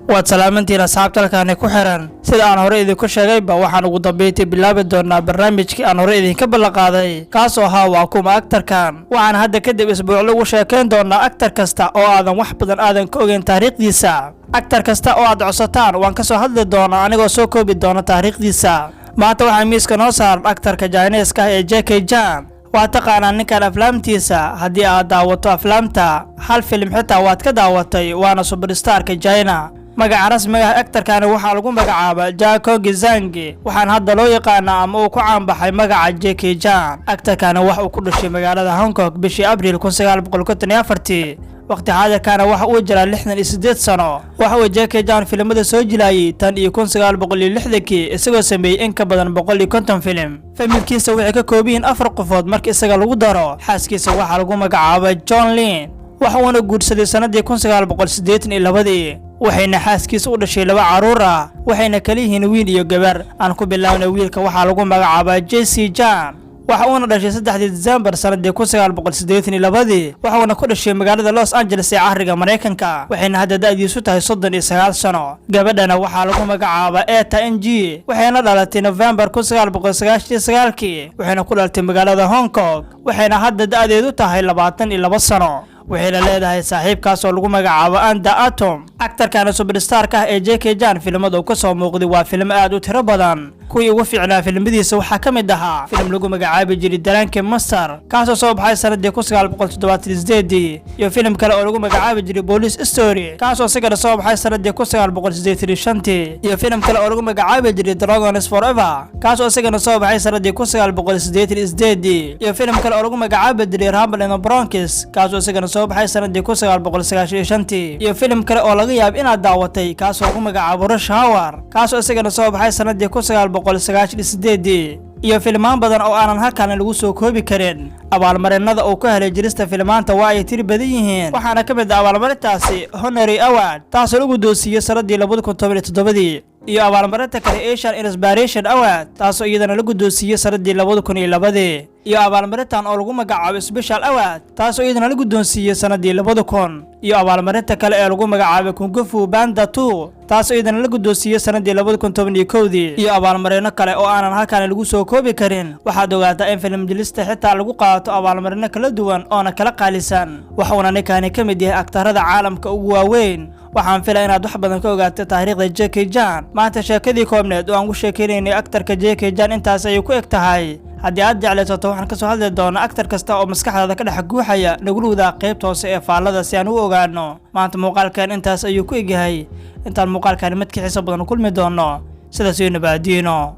Waad salaamantiin asxaabta halkaani ku xiran. Sida aan hore idinku sheegayba, waxaan ugu dambeyntii bilaabi doonaa barnaamijkii aan hore idinka ballanqaaday, kaasoo ahaa "Waa kuma actorkan?" Waxaan hadda kadib isbuuc lagu sheekayn doonaa actor kasta oo aadan wax badan aadan ka ogeyn taariikhdiisa. Actor kasta oo aad codsataan waan ka soo hadli doonaa, anigoo soo koobi doona taariikhdiisa. Maanta waxaa miiska noo saaran actorka Chineska ah ee Jackie Chan. Waa taqaanaa ninkan aflaamtiisa. Haddii aad daawato aflaamta, hal filim xitaa waad ka daawatay, waana superstarka China. Magaca rasmiga ah actorkani waxaa lagu magacaaba Jacogi Zangi, waxaana hadda loo yaqaanaa ama uu ku caanbaxay magaca Jackie Chan. Actorkani wax uu ku dhashay magaalada Hong Kong bishii Abriil 1954. Waqti xaadirkana waxa uu jiraa 68 sano. Waxa uu Jackie Chan filimada soo jilaayay tan iyo 1960-kii, isagoo sameeyey in ka badan 150 filim. Familkiisa waxay ka kooban yihiin afar qofood marka isaga lagu daro. Xaaskiisa waxaa lagu magacaabay John Lin, waxa uuna guursaday sannadii 1982, waxayna xaaskiisa u dhashay laba carruur ah, waxayna kala yihiin wiil iyo gabar. Aan ku bilaabnay wiilka. Waxaa lagu magacaabaa Jesse Chan, waxa uuna dhashay 3-dii Disembar sannadii 1982, waxuuna ku dhashay magaalada Los Angeles ee cariga Maraykanka, waxayna hadda da'diisu tahay 39 sano. Gabadhana waxaa lagu magacaabaa Eta Ng, waxayna dhalatay Nofembar 1999-kii, waxayna ku dhalatay magaalada Hong Kong, waxayna hadda da'deedu tahay 22 sano. Waxayna leedahay saaxiibkaas oo lagu magacaabo Anda Atom. Actorkana superstarka ah ee Jackie Chan filimada uu ka soo muuqday waa filmo aad u tiro badan. Kuwii ugu fiicnaa filimadiisa waxaa ka mid ahaa filim lagu magacaabi jiray Drunken Master, kaasoo soo baxay sanadii 1978-dii, iyo filim kale oo lagu magacaabi jiray Police Story, kaasoo isagana soo baxay sanadii 1985-tii, iyo filim kale oo lagu magacaabi jiray Dragons Forever, kaasoo isagana soo baxay sanadii 1988-dii, iyo filim kale oo lagu magacaabi jiray Rumble in the Bronx, kaasoo isagana soo baxay sanadii 1995-tii, iyo filim kale oo laga yaabo inaad daawatay, kaasoo lagu magacaabo Rush Hour, kaasoo isagana soo baxay sanadii 1998-dii, iyo filmaan badan oo aanan halkan lagu soo koobi karin. Abaalmarinada uu ka helay jirista filmaanta waa ay tiri badan yihiin, waxaana ka mid ah abaalmarintaasi Honorary Award, taasoo lagu guddoonsiiyey sanadii 2017-dii, iyo abaalmarinta kale Asian Inspiration Award, taasoo iyadana la guddoonsiiyey sanadii 2002-dii, iyo abaalmarintan oo lagu magacaabo Special Award, taasoo iyadana la guddoonsiiyey sanadii 2000, iyo abaalmarinta kale ee lagu magacaabay Kung Fu Panda 2, taasoo iyadana la guddoonsiiyey sanadii 2011-dii, iyo abaalmarino kale oo aanan halkan lagu soo koobi karin. Waxaad ogaataa in filim jilista xitaa lagu qaato abaalmarino kala duwan oona kala qaalisan, waxuuna ninkani ka mid yahay actorada caalamka ugu waaweyn. Waxaan filaya inaad wax badan ka ogaato taariikhda Jackie Chan. Maanta sheekadii koobneed oo aan ku sheekaynaynay actorka Jackie Chan intaas ayay ku eg tahay. Haddii aad jeclaysato, waxaan kasoo hadli doonaa actor kasta oo maskaxdaada ka dhex guuxaya. Nagula wadaa qaybta hoose ee faallada si aan u ogaano. Maanta muuqaalkan intaas ayuu ku egyahay. Intaan muuqaalkani mid ka xiiso badan kulmi doono, sidaas iyo nabaadiino.